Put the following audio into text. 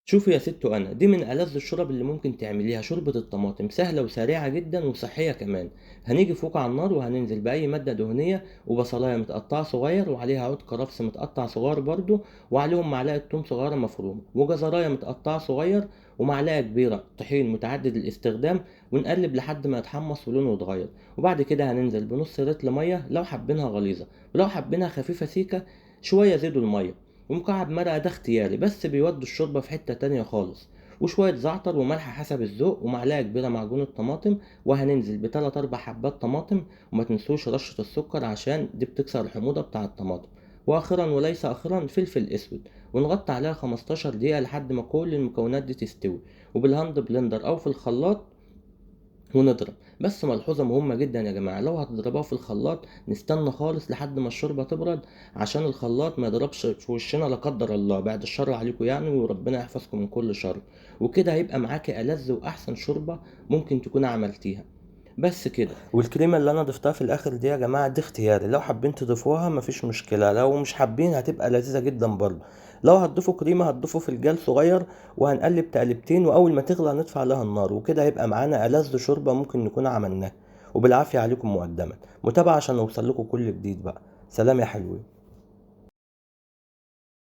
شوفي يا ست، انا دي من ألذ الشرب اللي ممكن تعمليها، شوربة الطماطم سهلة وسريعة جدا وصحية كمان. هنيجي فوق على النار وهننزل بأي مادة دهنية وبصلاية متقطعة صغير وعليها عود كرفس متقطع صغير برضو، وعليهم معلقة توم صغيرة مفرومة وجزراية متقطعة صغير ومعلقة كبيرة طحين متعدد الاستخدام، ونقلب لحد ما يتحمص ولونه يتغير. وبعد كده هننزل بنص رتل مية لو حابينها غليظة، ولو حابينها خفيفة سيكة شوية زيدوا المية، ومكعب مرقة ده اختياري بس بيودوا الشوربة في حتة تانية خالص، وشوية زعتر وملح حسب الذوق، ومعلقة كبيرة معجون الطماطم، وهننزل بتلات أربع حبات طماطم، وما تنسوش رشة السكر عشان دي بتكسر الحموضة بتاع الطماطم. وأخيرا وليس أخيرا فلفل أسود، ونغطي عليها 15 دقيقة لحد ما كل المكونات دي تستوي، وبال hand blender أو في الخلاط ونضرب. بس ملحوظة مهمة جدا يا جماعة، لو هتضربوها في الخلاط نستنى خالص لحد ما الشوربة تبرد عشان الخلاط ما يضربش في وشنا لا قدر الله، بعد الشر عليكم يعني، وربنا يحفظكم من كل شر. وكده هيبقى معاكي ألذ وأحسن شوربة ممكن تكون عملتيها. بس كده. والكريمة اللي أنا ضفتها في الآخر دي يا جماعة دي اختياري، لو حابين تضيفوها مفيش مشكلة، لو مش حابين هتبقى لذيذة جدا برضه. لو هتضيفوا كريمة هتضيفوا فنجان صغير، وهنقلب تقلبتين، وأول ما تغلى هنطفي عليها النار، وكده هيبقى معانا ألذ شوربة ممكن نكون عملناها. وبالعافية عليكم مقدما. متابعة عشان نوصل لكم كل جديد بقى. سلام يا حلوين.